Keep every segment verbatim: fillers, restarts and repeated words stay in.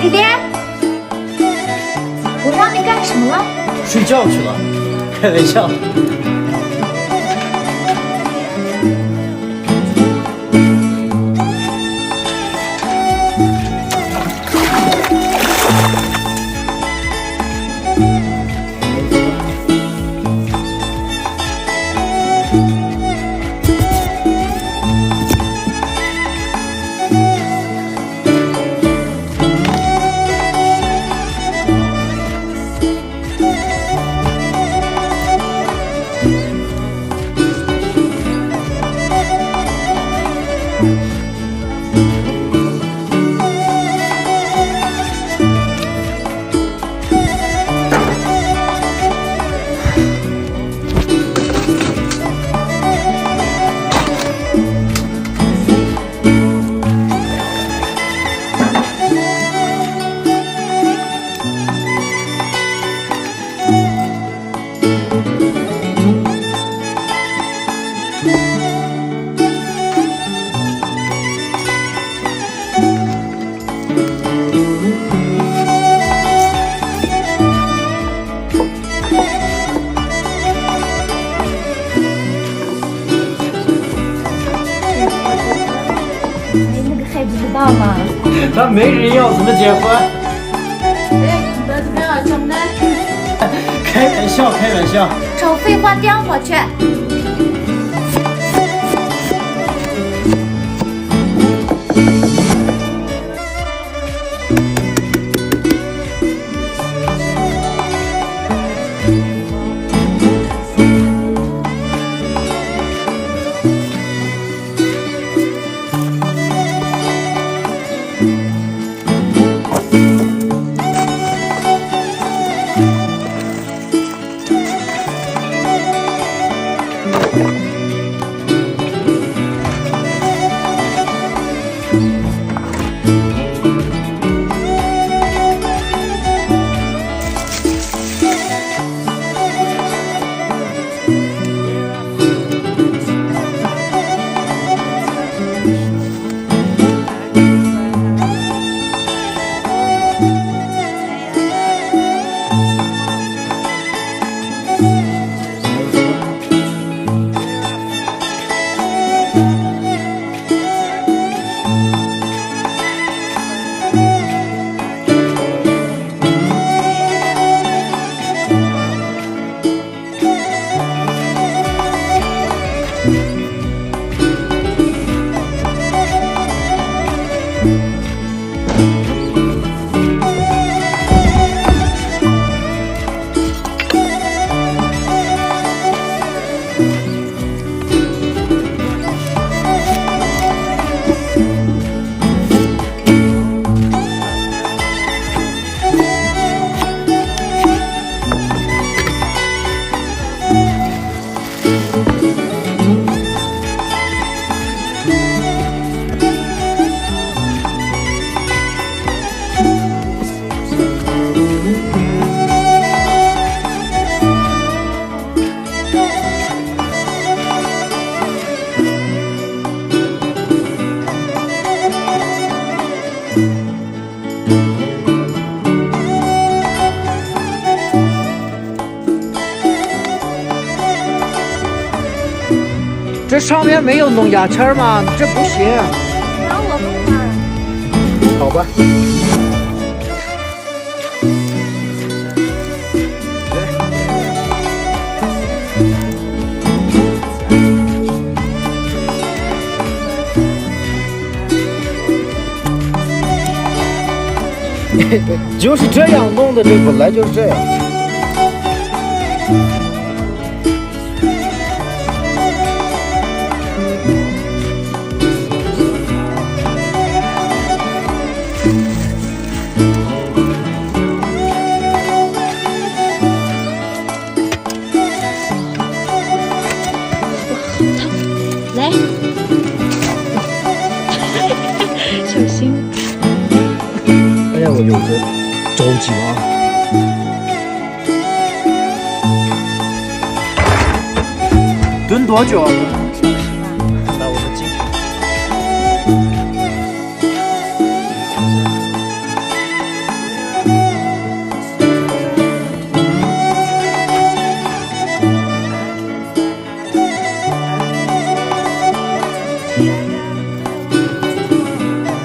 姐姐，我让你干什么了？睡觉去了，开玩笑。哎，那个还不知道吗？他没人要怎么结婚？哎，你们怎么样？怎么的？开玩笑，开玩笑。少废话，点火去。这上面没有弄牙签儿吗？这不行。那我不玩。好吧。就是这样弄的，这本来就是这样。来，小心。哎呀，我有点着急了啊。蹲多久？那我们进去。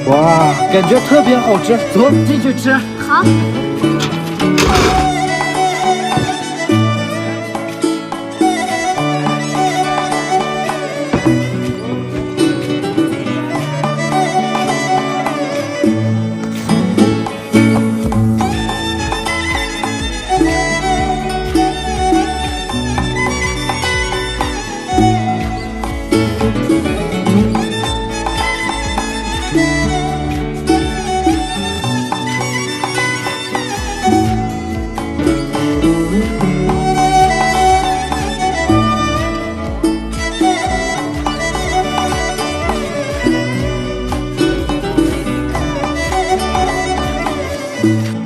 哇，感觉特别好吃，走，进去吃。好。